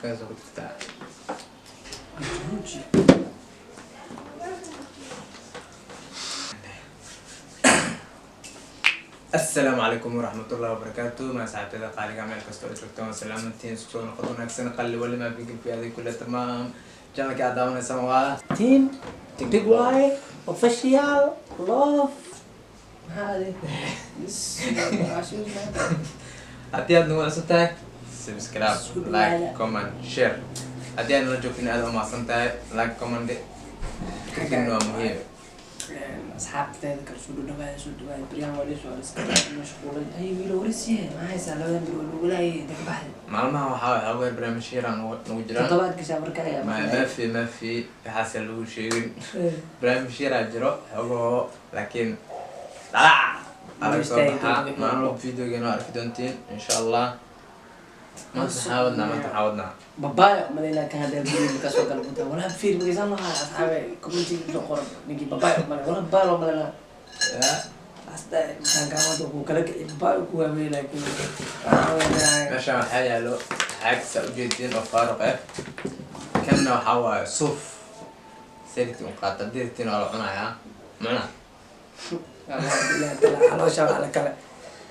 Jikadaas ku jirtaa. Jooji. Asalaamu calaykum waraxmatullahi wabarakaatu. Ma asxaabtada qaaliga, meel kasta oo joogtaan waa salaamantiin. Isku soo noqod wanaagsan. Qalli walima fikirki adig kule tamaam. Channelka aad daawanaysaan waa Team Big Y Official Love. Maxaa adi? Haddii aad nagu cusub tahay, subscribe, Isku like, dhawaada. comment, share. Haddii aad nala joogtin, aad umahadsan tahay. Like, comment, fikirkiina waa muhiim. Asxaabteeda kale, soo dhawaada, soo dhawaada. Baryahan waa liisoo iska mashquulay. Ay wiilo, warisiye, maxaa haysaa labadan bir waa lagu laayay inta ka baxday? Maalmaha waxaa waay haween barnaamij yaraan nagu jiraan. Toddobaadka saamarka ayaa Ma fi waxaase lagu sheegin. Barnaamij yaraa jiro xogoo, laakiin dhalac alag soo baxaa maalin walba. Videogeena waa arki doontiin, insha Allah. Maanta maxaa wadnaa? Maanta maxaa wadnaa? Babayo malaynaa kan hadda guriga kasoo gala bunta walaa fiir magaysaan lahaa. Asxaabe, commentiga kusoo qoran ninkii babayo malay walaa babayo loo malaynaa. Ya. Asta sankaamada kuu kala kici, babayo ku waawey, laakiin waxaa weynaa. Meeshaan waxaa yaalo caag, saa ujeedin, oo faaruq ah. Kanna waxaa waaye suuf seriti un qaata dirtin, waa la cunayaa macnaha. Caloosha wax la kale,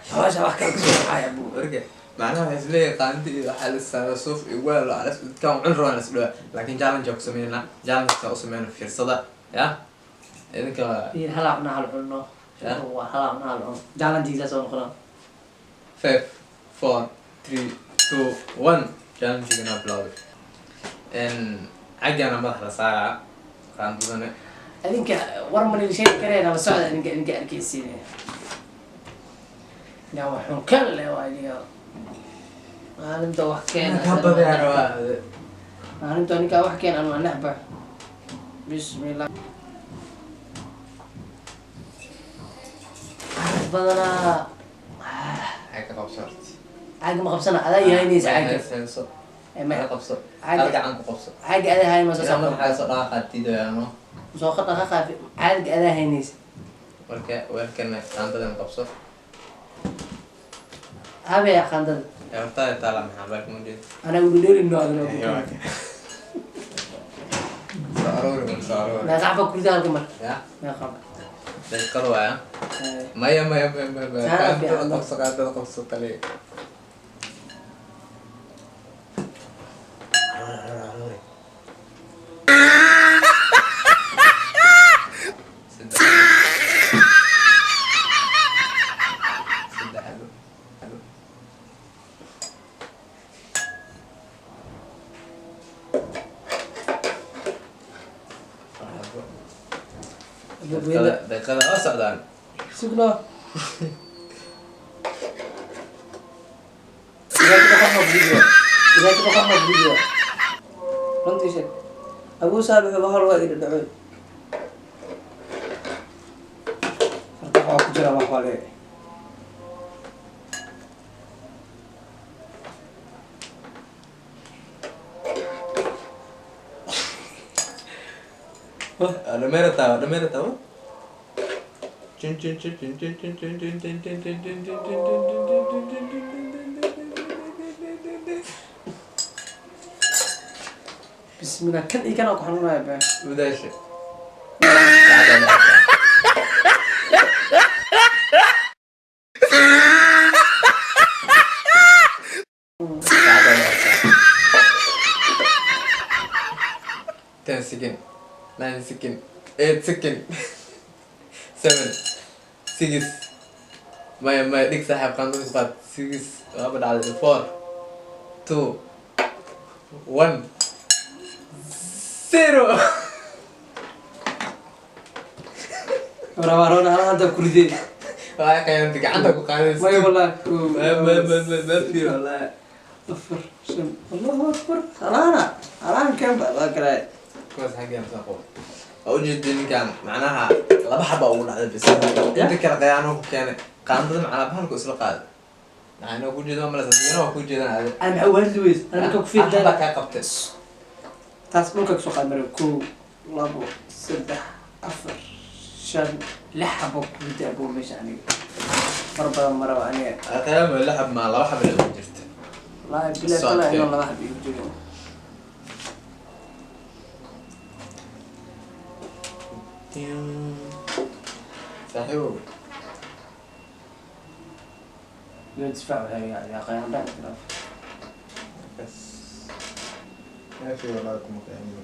caloosha wax kale kasoo baxaya buu. Marka macnaha waxay isleeyahay qaandi iyo waxaa la saara suuf iyo weel dadkaan cun rabaan la isdhawa, laakiin challenge ku sameynaa. Challenge u sameyna, fiirsada ya idinka. Fiir, halaa cuna, hal cunno. Ya. Waa halaa cuna, hal cuno, challenge soo noqona. Five, four, three, two, one, challenge-gana bilowday. Caggana madax la saaraa qaandadana. Idinka war ma nil sheegi kareen, la socda idinka, idinka arkeysiin. Yaa wax xun kan le waa idinka maalinta wax keena. Ka badaa rabaa. Maalinta ninkaa wax keen anu anexba. Bismillah, caraf badanaa. Cagga qabso horta. Caaga ma qabsana, adaa yahaynaysa caaga. Hayso. Eh, ma Cagga qabso. Caaga. Hal gacan ku qabso. Caaga adaa hayn ma soo Inaa soo madaxaaga soo dhaqaaqaatiidoyaano. Soo dhaqaaqa, caaga adaa haynaysa. Marka weelkana qaandadan qabso. Habee qaandada. Ee hortaada taala, maxaa baalka ma jeed. Anaa udhudheelino adana. Soo aroori un, soo aroori. Meeqa xaba kurida halka mar? Ya. Meeqa xaba? Daqiiqada waaya. Maya, maya, maya, maya, maya. Saara Qaandada fiican. qabso, qaandada qabso tali. Aroori, aroori, aroori. Saddex. Saddex xabo. Xabo. Afar xabo. Daqiiqada, daqiiqada waa socdaan. Sugno. Runtii sheeg, abuu saalix, wuxuu hal waa idin dhacoy. Farta waxaa ku jira wax wale. Dhameerataa, dhameerataa. Chin chin chin chin chin chin chin chin chin chin chin chin chin chin chin chin chin chin chin. Bismillah, kan iyo kan ku xanuunaya be. Wadaasha. 10 second, 9 second, 8 second, 7, 6. Maya, maya, dhig saaxiib, qaando is qaad. 6, laba dhacday, 4, 2, 1, 0. Rabaroona hal hadda ku ridee. Waa qayaantay, gacanta ku qaadaysa. Maya wallahi. Ma ma ma ma ma fi wallahi. Afar, shan, Allahu akbar, halaana halaan kan ba waa kale. Kuwaas xaggeen soo qabo. Waa ujeedin ninkan, macnaha laba xaba ugu dhacday bis. Inta kale qayaano ku keenay. Qaandada macnaha bahalku isla qaaday. Maxaa inoo ku jeedo ma maleysa, dadweynaha waa ku jeedaan ade. Ana maxaa u hadli weys? Ana marka ku Hal fiirdaa. xabaa kaa qabtay. Taas dhulka kasoo qaad mara. Kow, labo, saddex, afar, shan, lix xabo ku rida abo meesha. Aniga far badan maraba aniga. Qiyaamo lix xab, ma laba xab ilaa ku jirta. Wallaahi bilaa Soo kala adkee. Inoo laba xab igu jiro. Saaxiibow. Difaac yaa qayaan dhan. Bas meeshii walaa kuma qiyaamiyo.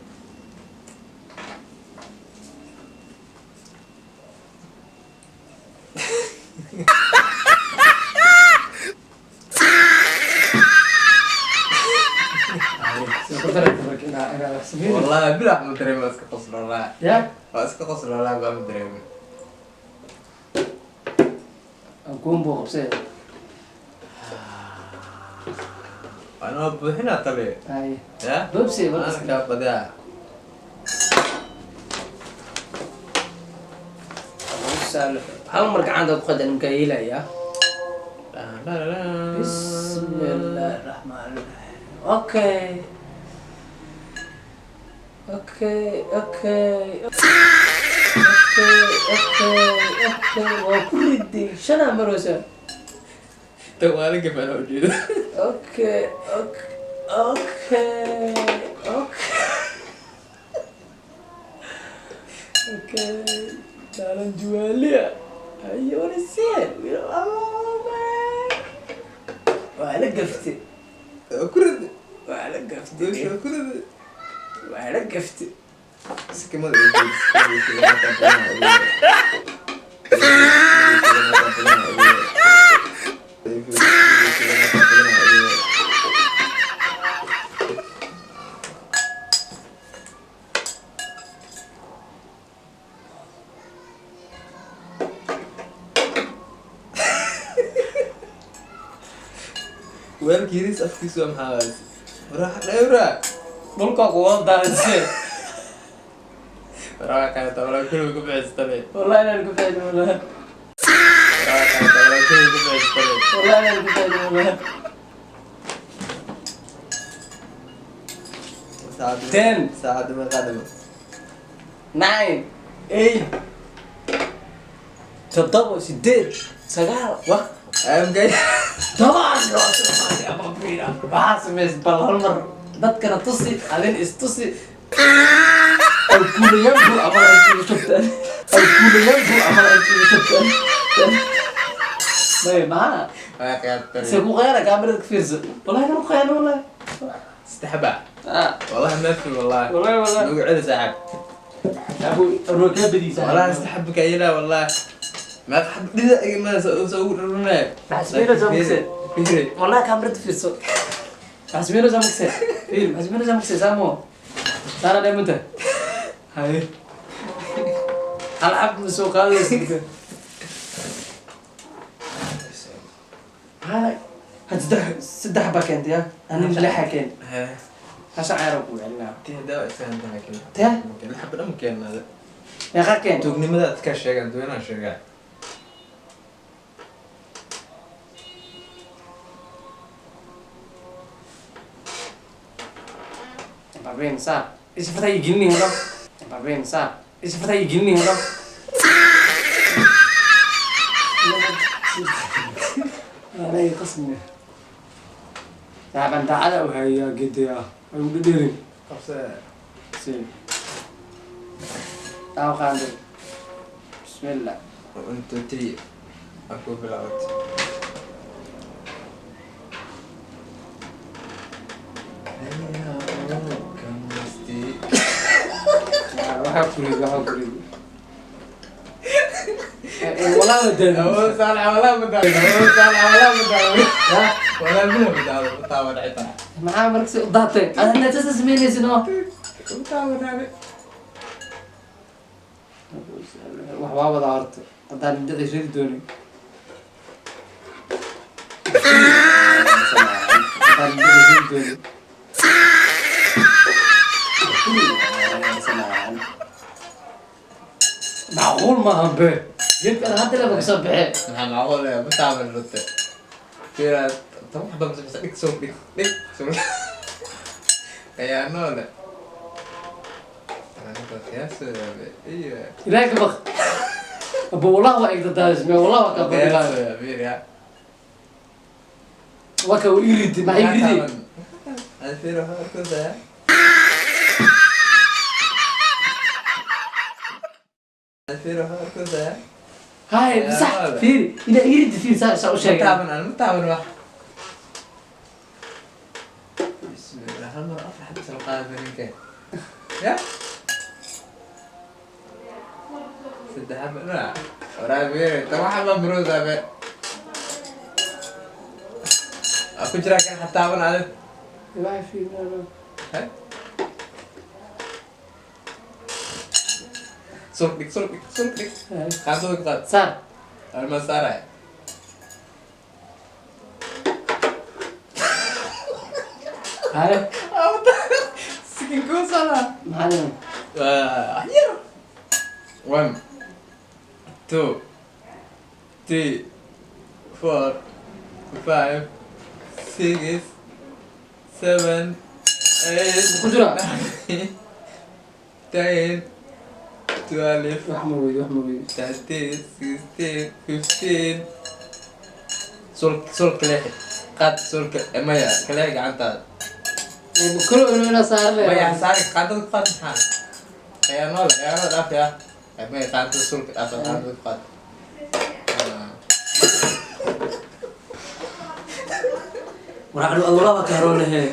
Wallahi bilax ma dareemi, waa iska qoslo wallahi. Ya. Waa iska qoslo wallahi, baa ma dareemi. Kuun buu qabsay. Ana waa buuxinaa tali. Ay. Ya. Bobsi. Ana kaa badaa. Hal mar gacanta ku qadan imkaa yeelaya. Bismillahi raxmaani raxiim. Okay, waa ku riday shanaa maroosa. Tan waa la gafaan ujeeda. Okay, dalan juwaaliya ayo wariseen. Waa la gaftay. Waa ku riday. Waa la gaftay. Doosha waa ku riday. Waa la gaftay. Sikimada iyo geed. Weelka yariis afkiisu waa maxaa waay? Waraa dhawra. Dhulka kuwa daadiseen. Waraa qaata walaa kulli ku bixistane. Wallahi inaan ku fahmi wallahi. Waraa qaata walaa kulli ku bixistane. Wallahi inaan ku fahmi wallahi. Saacadda. 10. Saacadda meeqaa dhiman? 9, 8, 7, 8, 9. Wah, ayam gay. 10. Waxaa sameys bal hal mar dadkana tusi, adin istusi. Alkuulayaanku amal ay kugu shubtaan, alkuulayaanku amal ay kugu shubtaan. May maxaa? Waa qaata. Se ku khayana kaamirada ka fiirso. Wallahi inaan ku khayano wallahi. Saddex baa. Ah. Wallahi ma fi wallahi. Wallahi wallahi. Nagu celi saaxib. Abu arwa kaa badiisa. Wallahi saddex xabba kaa yeelaa wallahi. Meeqa xabba dhida iga ma soo ugu dhurunaya. Maxaa sameynaysaa mugse? Fiiri. Wallahi kaamirada fiirso. Maxaa sameynaysaa mugse? Fiir, maxaa sameynaysaa mugse saamo? Saana dheemunta. Haye. Hal xab ma soo qaadaysa. Maxaa had saddex baa keentay ya? Anin lixa keentay. Hee. Hasha cayar ku celinaa. Tii haddaa waa iska hantan laakiin. Tee? Lix xabba dhan ma keenaade. Meeqa keentay? Tuugnimada aad ka sheegaan, duwanaan sheegaa. Babeen saa. Isa fatay igilni hado. Babeen saa. Isa fatay igilni hado. Anay qasmi. Taaban daacada u hayaa geediya. Ay u dhadheerin. Qabsee. Si. Taaw qaando. Bismillah. 1, 2, 3. Aan kuu bilaabatay. Waxaa kurid, waxaa kurid. Walaa wada. Maxaa marka si u daatay? Adna tasa sameynaysid oo. Wax waa wada horta. Haddaan dhici ridi doonin. Haddaan dhici ridi doonin. Macquul maahan be. Geedkan hadda laba kasoo baxee. Maxaa macquul eh? Ma taaban runta. Fiira, toban xabba mise mise dhig soo dhig dhig soo. Khiyaano leh. Aniga qiyaasooda be. Iyo. Ilaahay ka baq. Abo wallah waa igda daadismee wallah waa ka baqi. Qiyaasooda fiira. Waa ka ii ridi maxay ii ridi. Fiira waxaa arkaysaa. Fiir, waxaa arkaysaa. Hay sax, fiiri ina iirida, fiiri saa u Ma sheegay. taaban, aan ma taaban wax. Bismillah, hal mar afar xabis la qaada ninka. Ya? Saddex xaba na. Waraa fiiri, toban xaba murooda be. Waa ku jiraa kan xataaban adig. Waxay fiirinayaan. He? Sulk dhig, sulk dhig, sulk dhig. Qaadada ku qaad. Saar. Anima saaraya. Haye. Sikin kuu socdaa. Maxaa dhiman? Yar. 1, 2, 3, 4, 5, 6, 7, 8, Ku jira? 9, 10, 12, Wax ma weydi, wax ma weydi. 13, 16, 15. Sul sulka leexi. Qaad sulka, maya, ka leexi gacantaada. Kalo inuu ina saaran. Maya, saari qaadada ku qaad maxaa? Khiyaanooda, khiyaanooda dhaaf yaa. Maya, qaadada sulka dhaaf, qaadada ku qaad. Ah. War anu adolaba ka haroolahe.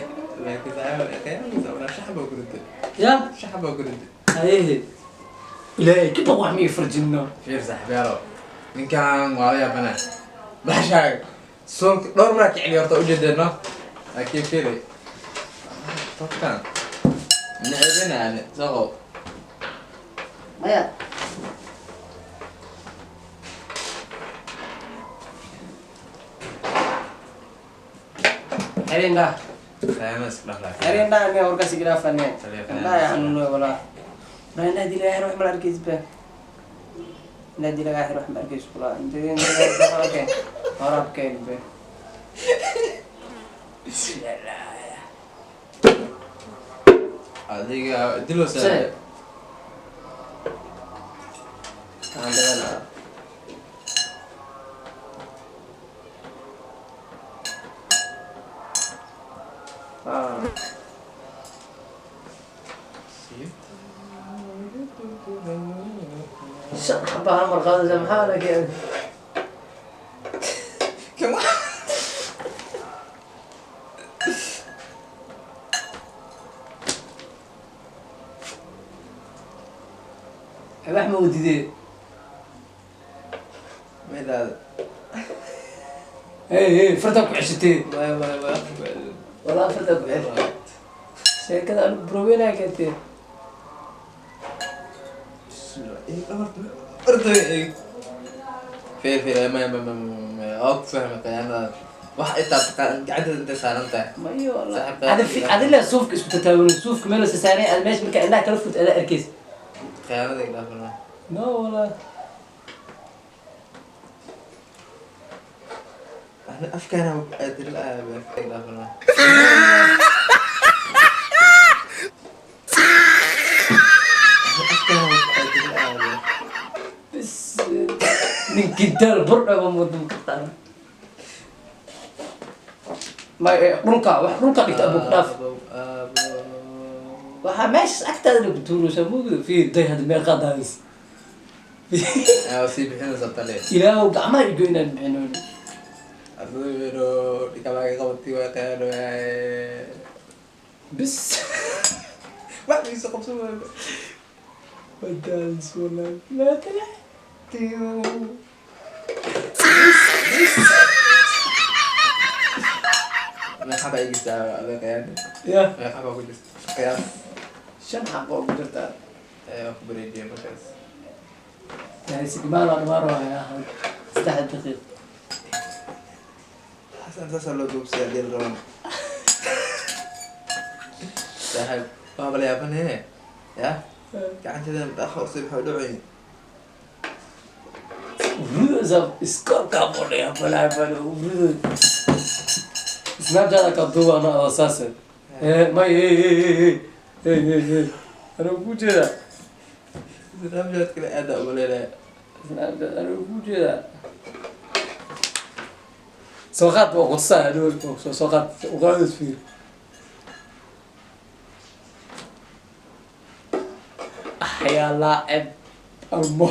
Laakiin saaxiib, khiyaanooda waraa shax baa ku riday. Ya. Shax baa ku riday. Hayehe, ilaahay ka baq, wax ma ii farjinno. Fiir saaxiibyaalow. Ninkan waa la yaabanaa. Baxshaaga. Sulka dhowr maraa kiciliyo horta ujeedeenno. Laakiin fiiri. Tobkan. Necebinaani, soo qabo. Maya. Xerindha. Khiyaano iska dhaaf laakiin. Xerindha aniga warkaas iga dhaafane. Taleefan. Indhaha xanuunoy walaa. War indhaha dii laga xiro wax ma la arkaysid be. Indhaha dii laga xiro wax ma arkaysid walaa. Intee horaabkeen be. Bismillah. Adiga dilo. Sare. Sare. Waxaan dhaganaa. Ah. Shan xaba hal mar qaadaysa, maxaa la keenay? Come on. Wax ma wadidee? Meelaada. Hey hey, fartaa ku ceshatee. Waay waay waay. Walaa fartaa ku ceshatee. Sheekada anigu broweynaa keentee. Horta fiir fiir, maya maya maya maya, waa ku fahmay khiyaanadaada. Wax intaa taqaan gacantaada intay saaran tahay. Mayo wallah. Saaxiibkaa. Adi adi la suufka isku tataawanay, suufka meel la saaray, aad meesha markaa indhaha kala furta adaa arkaysa. Khiyaanada iga dhaafana. No wallah. Ana afkaana ku aadil la'aa iga dhaafana. Ana afkaana ku aadil la'aa. Bas ninkii daal burdhaba mudum ka taana. Ma dhulka wax dhulka dhigta abu dhaaf. Waxaa meeshaas agtaada lagu tuuraysaa mugdo. Fiir day hadda meeqa daadis. Aa sii bixinaysaa tale. Ilaahow gacmaha igo inaan bixino. Adigo dhikalaaga qabatay waa khiyaano waaye. Bis. Wax iisa qabsan waayo. Waa daadis wallahi. Laa tala. Meeqa baa igisa adaa khiyaano? Ya. Meeqa baa ku jirta? Qiyaas. Shan xabo oo ku jirtaa. Ee waa ku bareejiyay markaas. Yani sigmaan waa dhamaan rabaa 3 daqiiq. Xasan saasaa loo duubsiyaa deel raban. Saaxiib, waaba la yaabanee. Ya? Gacanteedan dhaqa usii maxay u dhacayn. Urudosa iskoolkaa fadhiya balaa bala urudo. Snapchat ka duubana adoo saase. May hey hey hey hey hey hey hey. Anuu kuu jeedaa. Snapchat kale aad aa uga leedahay. Snapchat anuu kuu jeedaa. Soo qaad waa qutusaa hadhow soo qaad uqaadis fiir. Ah yaa laacib. Almo.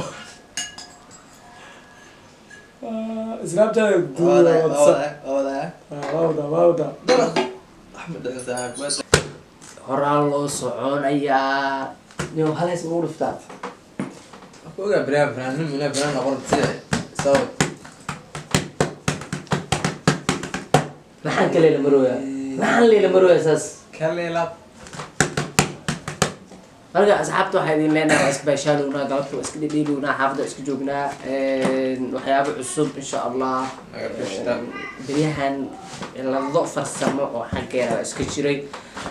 Snapchat duuba, WhatsApp. Waa Ah, waa wadaa, waa wadaa. Axmed saaxiib. Horaa loo soconayaa. Yo, hal hees ugu dhuftaa. Ku ogaa barnaamij fanaanimo inaa fanaan noqon sida sabab. Maxaan ka leela marooyaa? Maxaan leela marooyaa saas? Kaleela. Marka asxaabta waxaa idin leenahay, waa iska baashaalownaa galabta, waa iska dhedheelownaa, xaafadda iska joognaa, waxyaabo cusub insha Allah. Naga fishta. Beryahan cilado farsamo oo xaggeena waa iska jiray,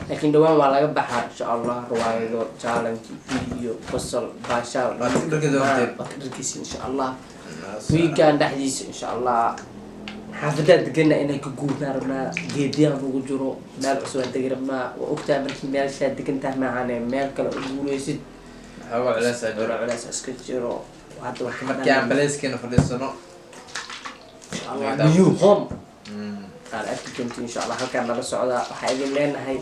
laakiin dhawaan waa laga baxaa insha Allah. Riwaayado, challenge, video, qosol, baashaal. Waad ka dharki doonteen. Waad ka dharkeysa insha Allah wiigan dhexdiisa insha Allah. Xaafadaa degana inaan ka guurnaa rabnaa, geediyaan ugu jiro, meel cusub aan degi rabnaa. Waa ogtahay markii meeshaa degan tahay maahane meel kale u guureysid. Xoogaa culeys aa jiro. Culays iska jiro hadda wax. Markii aan baleyskeena fadhiisano. Insha Allah new home aad arki doonto insha Allah. Halkaan nala socdaa. Waxaa idin leenahay